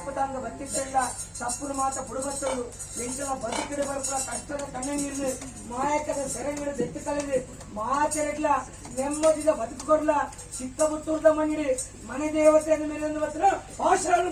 ತಪ್ಪು ತಂಗ ಬತ್ತಿತ್ತಲ್ಲ ತಪ್ಪುನು ಮಾತ ಪುಡುಬತ್ತಲು ಎಂಕಲ ಬದುಕಿಡ ಬರ್ಪುನ ಕಷ್ಟದ ಕಣ್ಣೀರ್ಲು ಮಾಯಕದ ಸೆರಂಗಿಡ ದೆತ್ತು ಕಳೆದು ಮಾತೆರೆಗ್ಲ ನೆಮ್ಮದಿದ ಬದುಕು ಕೊರ್ಲ ಚಿಕ್ಕಪುತ್ತೂರ್ದ ಮಣ್ಣಿಡಿ ಮನೆ ದೇವತೆಯನ್ನು ಮೇಲೆ ಬತ್ತಿನ ಆಶ್ರಯ.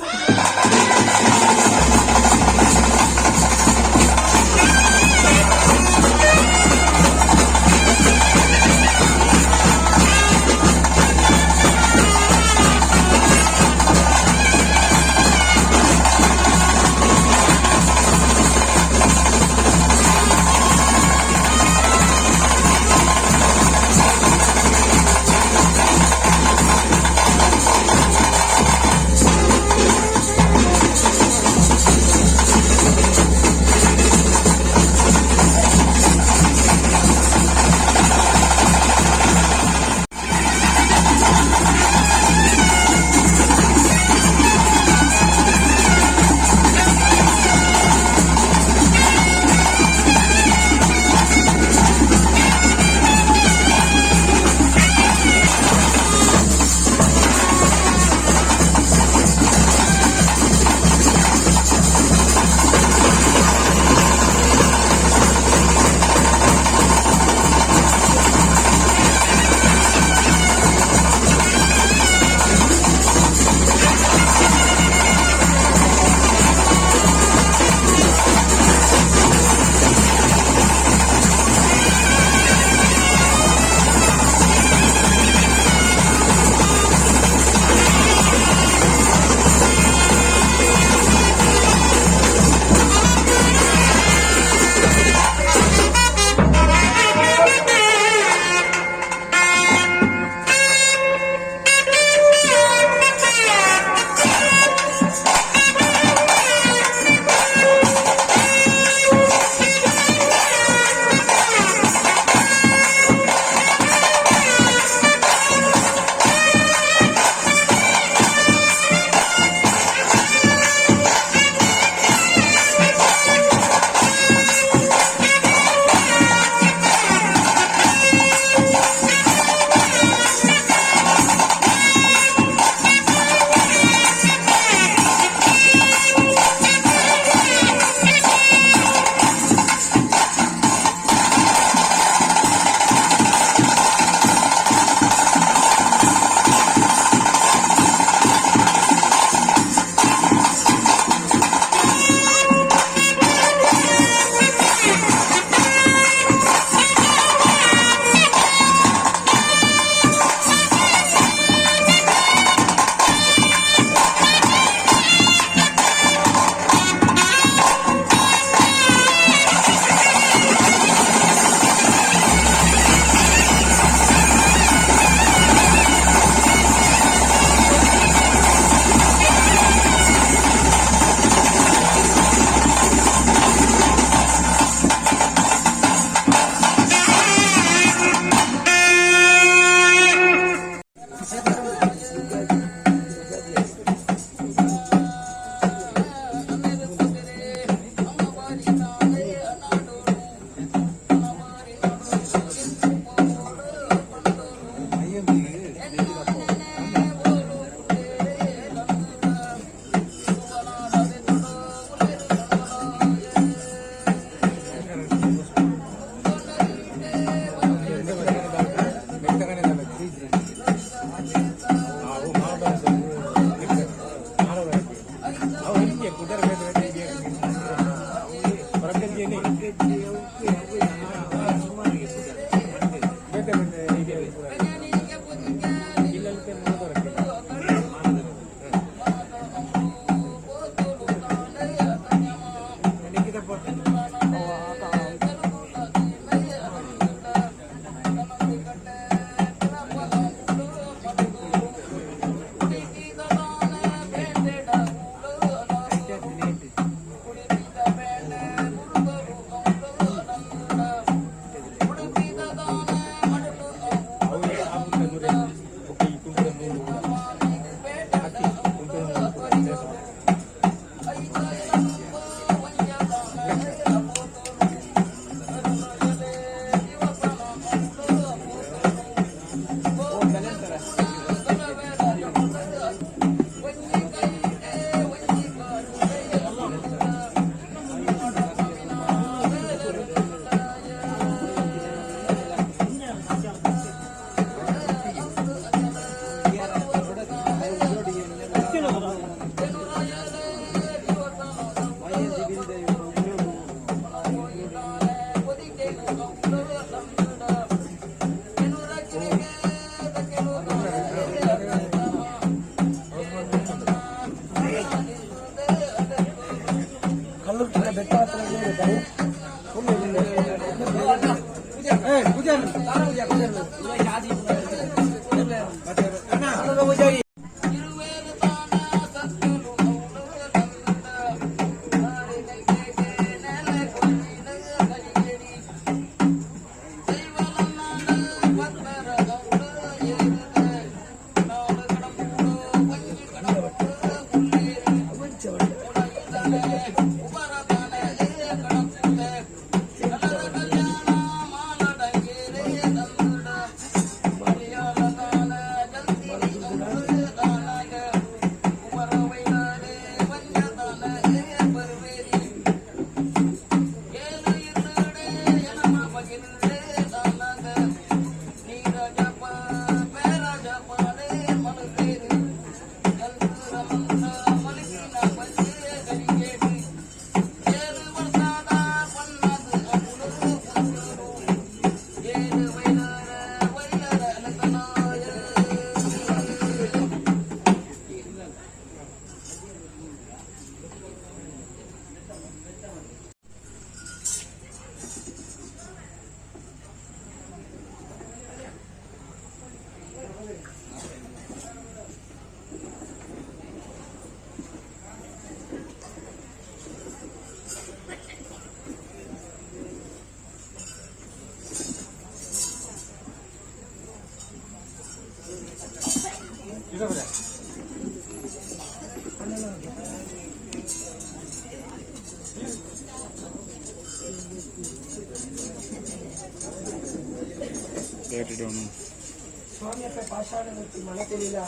ಸ್ವಾಮಿಯಪ್ಪ ಪಾಷಾಣಮೂರ್ತಿ ಮನತೆಲಿಲ್ಲ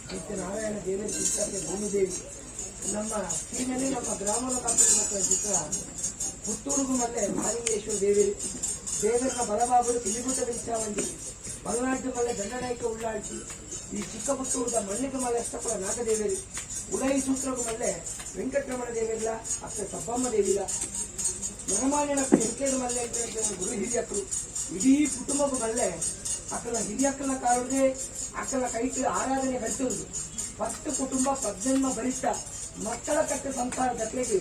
ನಿತ್ಯ ನಾರಾಯಣ ದೇವರ ಚಿತ್ರಕ್ಕೆ ಭೂಮಿದೇವಿ ನಮ್ಮ ಸೀಮೆಯಲ್ಲಿ ನಮ್ಮ ಗ್ರಾಮದ ಕಾಪಿನ ಚಿತ್ರ ಪುತ್ತೂರುಗು ಮಲ್ಲೆ ಮಹಾಲಿಂಗೇಶ್ವರ ದೇವರು ದೇವರನ್ನ ಬಲಬಾಬುಡು ಪಿಲಿಗುಟ್ಟ ಬಿಂಚಾವಂಡಿ ಮಲೆನಾಡು ಮಲ್ಲೆ ದಂಡನಾಯಕ ಉಳ್ಳಾಳ್ತಿ ಈ ಚಿಕ್ಕ ಪುತ್ತೂರದ ಮಣ್ಣಿಗೆ ಮಲ್ಲೆ ಅಷ್ಟಪುರ ನಾಗದೇವರು ಉಲೈ ಸೂತ್ರಗು ಮಲ್ಲೆ ವೆಂಕಟರಮಣ ದೇವಿಲ್ಲ ಅಕ್ಕ ಸಬ್ಬಮ್ಮ ದೇವಿಲ್ಲ ಮನಮಾನ್ಯನ ಎಂಕೇದು ಮಲ್ಲೆ ಅಂತ ಗುರು ಹಿರಿಯಕ್ಕರು ಇಡೀ ಕುಟುಂಬಕ್ಕೂ ಮಲ್ಲೆ ಅಕ್ಕನ ಹಿರಿಯಕ್ಕನ ಕಾಲದೆ ಅಕ್ಕನ ಕೈಟ್ ಆರಾಧನೆ ಕಟ್ಟುವುದು 10 ಕುಟುಂಬ ಪದ್ಜನ್ಮ ಬಲಿಷ್ಠ ಮಕ್ಕಳ ಕಟ್ಟ ಸಂಸಾರ ದಕ್ಲೆಗೆ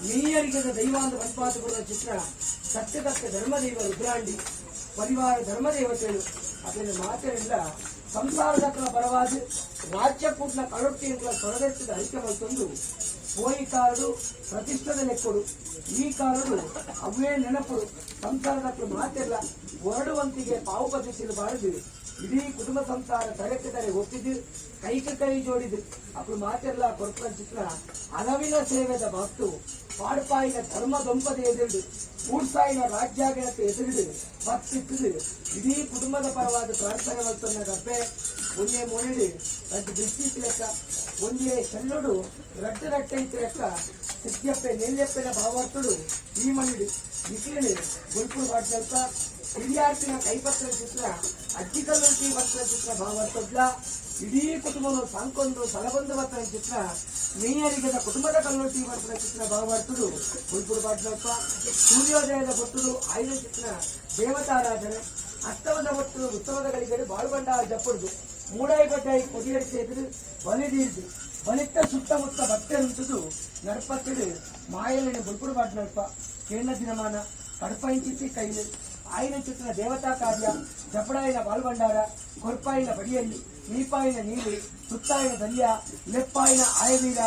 ಮೀಯರಿಗದ ದೈವಾಂದ ಬನ್ಪಾತುಗಳ ಚಿತ್ರ ಸತ್ಯದಕ್ಕ ಧರ್ಮದೈವ ರುದ್ರಾಂಡಿ ಪರಿವಾರ ಧರ್ಮದೇವತೆಗಳು ಅದರ ಮಾತಿನಿಂದ ಸಂಸಾರದಕ್ಕನ ಪರವಾದ ರಾಜ್ಯಕೂಟ್ನ ಕಳೊಟ್ಟಿ ಅಂತ ಸೊರಗಟ್ಟಿದ ಐಕ್ಯ ಬಂತಂದು ಪೋಯಿ ಕಾರಡು ಪ್ರತಿಷ್ಠದ ಲೆಕ್ಕಡು ಈ ಕಾರಡು ಅವೇ ನೆನಪುಡು ಸಂಸಾರದಕ್ಕಲು ಮಾತಿಲ್ಲ ಹೊರಡುವಂತಿಗೆ ಪಾವು ಬದಿಸಿರಬಾರದು ಇಡೀ ಕುಟುಂಬ ಸಂಸಾರ ತರಕ್ಕೆ ತರೆ ಒಪ್ಪಿದ್ದು ಕೈಗೆ ಕೈ ಜೋಡಿದು ಅప్పుడు ಮಾತೆಲ್ಲ ಕೊರ್ಪನ ಚಿತ್ರ ಅಲವಿನ ಸೇವೆದ ಭಕ್ತು ಪಾಡ್ಪಾಯಿನ ಧರ್ಮ ದೊಂಪದ ಎದುರುಡು ಕೂಡ್ಸಾಯಿನ ರಾಜ್ಯಾಗಣತೆ ಎದುರುಡು ಪತ್ತಿತ್ತದು ಇಡೀ ಕುಟುಂಬದ ಪರವಾದ ಪ್ರಾರ್ಥನೆ ಮಲ್ತೊನ್ನ ಗಪ್ಪೆ ಒಂದೇ ಮೊನೆಡು ರಡ್ಡು ಬಿಸ್ತಿ ಲೆಕ್ಕ ಒಂದೇ ಶಲ್ಲುಡು ರಡ್ಡು ರಟ್ಟೈತಿ ಲೆಕ್ಕ ಸಿದ್ಧಪ್ಪೆ ನೆಲ್ಯಪ್ಪೆನ ಭಾವಾರ್ಥುಡು ಈ ಮಣ್ಣಿಡು ನಿಖಿಲು ಗುಲ್ಪುರು ಬಾಟ್ಲಲ್ಪ ಹಿರಿಯಾರ್ತಿನ ಕೈಪತ್ರ ಚಿತ್ರ ಅಜ್ಜಿಕಲ್ಲುಂಟಿ ಪತ್ರ ಚಿತ್ರ ಭಾವಾರ್ಥದ್ಲ ಇಡೀ ಕುಟುಂಬನು ಸಾಂಕೊಂದು ಸಲಬಂದು ಬತ್ತನ ಚಿತ್ರ ಮೇಯರಿಗದ ಕುಟುಂಬದ ಕಲ್ಲೊಟ್ಟಿ ಬರ್ಪದ ಚಿತ್ರ ಭಾವಾರ್ಥುಡು ಗುಲ್ಪುರು ಬಾಟ್ಲಪ್ಪ ಸೂರ್ಯೋದಯದ ಹೊತ್ತುಡು ಆಯುಧ ಚಿತ್ರ ದೇವತಾರಾಧನೆ ಅಸ್ತಮದ ಹೊತ್ತು ಉತ್ಸವದ ಗಳಿಗಡೆ ಬಾಳುಬಂಡಾರ ಜಪ್ಪುಡುದು ಮೂಡಾಯಿ ಬಡ್ಡಾಯಿ ಕೊಡಿಯಡಿಸೇದ್ರು ಬಲಿದೀರ್ದು ಬಲಿತ್ತ ಸುತ್ತಮುತ್ತ ಭಕ್ತರುಂಟುದು ನಡ್ಪತ್ತಿಡು ಮಾಯಲಿನ ಬುಲ್ಪುಡು ಬಾಟ್ಲಪ್ಪ ಕೇಂದ್ರ ದಿನಮಾನ ಕಡಪಾಯಿಂಚಿತ್ತಿ ಕೈಲು ಆಯಿನ ಚಿತ್ರ ದೇವತಾ ಕಾರ್ಯ ಜಪಡಾಯಿನ ಬಾಳುಬಂಡಾರ ಕೊರ್ಪಾಯಿನ ಬಡಿಯಲ್ಲಿ ನೀಪಾಯಿನ ನೀಲಿ ಸುತ್ತಾಯಿನ ದಲ್ಯ ಲೆಪ್ಪಾಯಿನ ಆಯವೀರ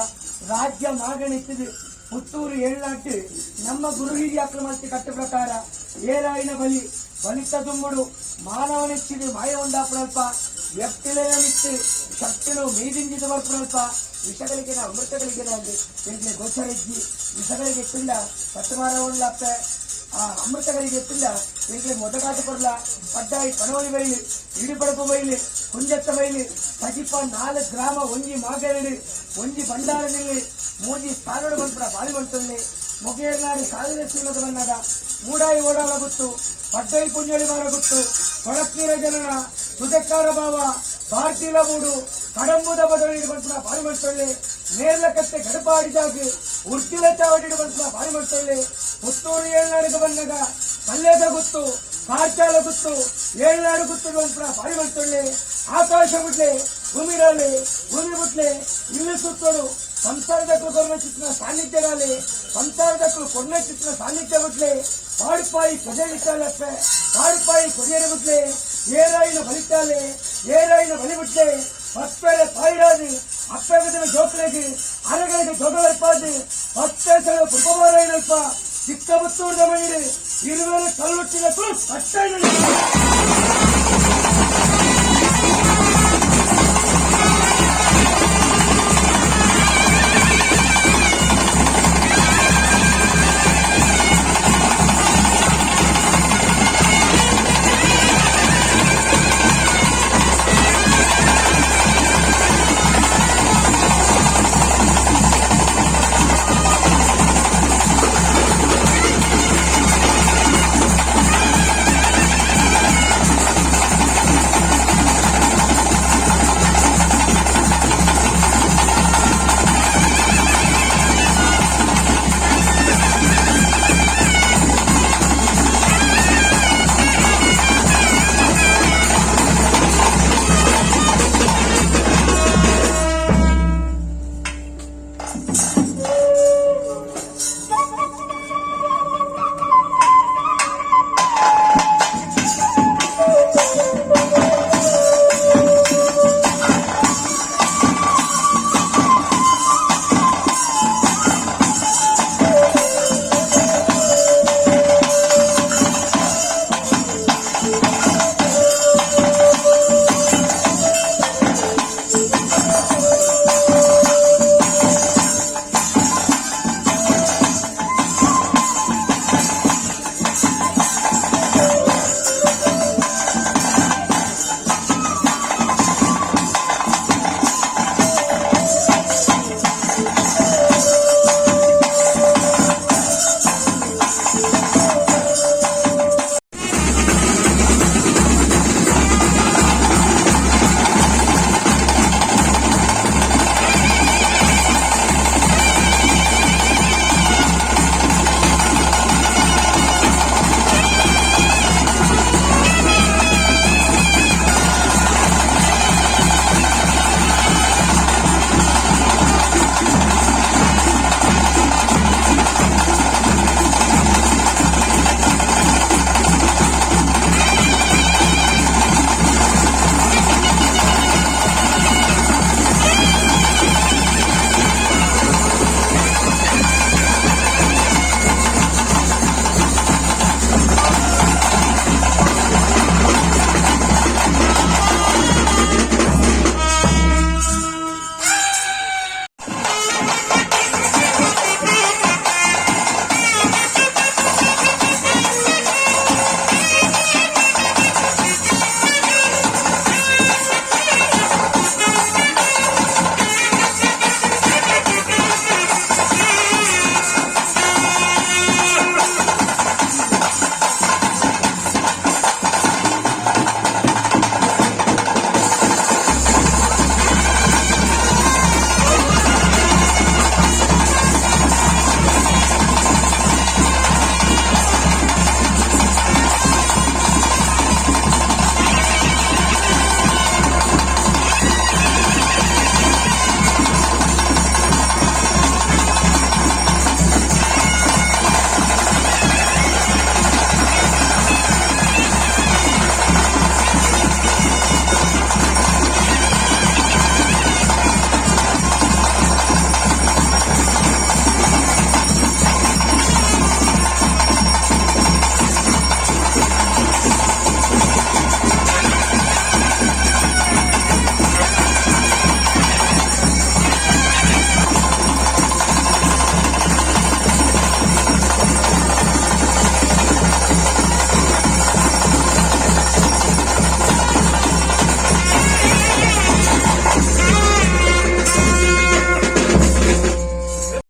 ರಾಜ್ಯ ಮಾಗಣಿತ್ತಿದು ಪುತ್ತೂರು ಏಳ್ನಾಟು ನಮ್ಮ ಗುರು ಹಿರಿಯ ಕಟ್ಟು ಪ್ರಕಾರ ಏರಾಯಿನ ಬಲಿ ಬಲಿತ ದುಂಬುಡು ಮಾನವನೆಚ್ಚಿದು ಮಾಯ ಉಂಡಾಪುಣಲ್ಪ ವ್ಯಕ್ತಿಲಯನಿತ್ತು ಶಕ್ತಿಲು ಮೀದಿಂಜಿದ ಬರ್ಪುಣಲ್ಪ ವಿಷಗಳಿಗೆ ಅಮೃತಗಳಿಗೆ ಎಂಟ್ಲೆ ಗೋಚರಿಜ್ಜಿ ವಿಷಗಳಿಗೆ ಪಿಂಡ ಪತ್ತುಮಾರ ಉಳ್ಳಪ್ಪ ಆ ಅಮೃತಗಳಿಗೆ ಪಿಂಡ ಎಂಟ್ಲೆ ಮೊದಗಾಟ ಕೊಡ್ಲ ಪಡ್ಡಾಯಿ ಪಣವಳಿ ಬೈಲಿ ಇಡಿಪಡಪು ಬೈಲಿ ಕುಂಜತ್ತ ಬೈಲಿ ಸಜಿಪ 4 ಗ್ರಾಮ ಒಂಜಿ ಮಾಗರಡು ಒಂಜಿ ಬಂಡಾರ ನಿಲ್ಲಿ ಮೂಜಿ ಸ್ಥಾನಡು ಬಂಪುಡ ಬಾಳಿ ಬಂತಲ್ಲಿ ಮೊಗೇರ್ನಾಡು ಸಾವಿರ ಸೀಮದ ಬನ್ನದ ಮೂಡಾಯಿ ಓಡಾಳ ಗುತ್ತು ಪಡ್ಡೈ ಪುಂಜಳಿ ಮಾರ ಗುತ್ತು ಕೊಳಕ್ಕೀರ ಜನನ ಸುಜಕ್ಕಾರ ಭಾವ ಭಾರತೀಲ ಬೂಡು ಕಡಂಬುದ ಬದಲಿಗೆ ಬಂಪುಡ ಬಾಳಿ ಮಂತೊಳ್ಳೆ ನೇರ್ಲಕತ್ತೆ ಗಡಪಾಡಿದಾಗಿ ಉರ್ತಿಲ ಚಾವಡಿಡು ಬಂಪುಡ ಬಾಳಿ ಮಂತೊಳ್ಳೆ ಪುತ್ತೂರು ಏಳ್ನಾಡಿಗೆ ಬಂದಾಗ ಕಲ್ಲೇದ ಗುತ್ತು ಕಾರ್ಚಾಲ ಗುತ್ತು ಏಳ್ನಾಡು ಗುತ್ತು ಬಂಪುಡ ಬಾಳಿ ಮಂತೊಳ್ಳೆ ಆಕಾಶ ಬುಡ್ಲೆ ಭೂಮಿರಾಳೆ ಭೂಮಿ ಬುಟ್ಲೆ ಇಲ್ಲು ಸುತ್ತೋಡು ಸಂಸಾರದಕ್ಕೂ ಕೊರ್ನ ಸಾನ್ನಿಧ್ಯಗಾಲಿ, ಸಂಸಾರದಕ್ಕೂ ಕೊರ್ನ ಸಾನ್ನಿಧ್ಯ ಬಿಟ್ಲೆ, ಪಾಡುಪಾಯಿ ಕೊಜೆಗಿಟ್ಟಾಲಪ್ಪೆ, ಪಾಡುಪಾಯಿ ಕೊರಿಯರ ಬಿಟ್ಲೆ, ಏರಾಯಿನ ಬಲಿತಾಲೆ, ಏರಾಯಿನ ಬಲಿ ಬಿಟ್ಲೆ, ಪಪ್ಪೆರೆ ಪಾಯಿರಾದು ಅಪ್ಪೆ ಬಿದ್ದಿನ ಜೋಕ್ಲೆಗ್ ಅರೆಗಳಿಗೆ ಜೋಗವರ್ಪಾದು ಪತ್ತೆ ಸಲ ಕುಟುಂಬರಾಯಿನಲ್ಪ ಚಿಕ್ಕಬುತ್ತೂರದ ಮನೆಯಲ್ಲಿ ಇರುವೆಲ್ಲ ಕಲ್ಲುಟ್ಟಿನ ಕಟ್ಟಾಯಿನ.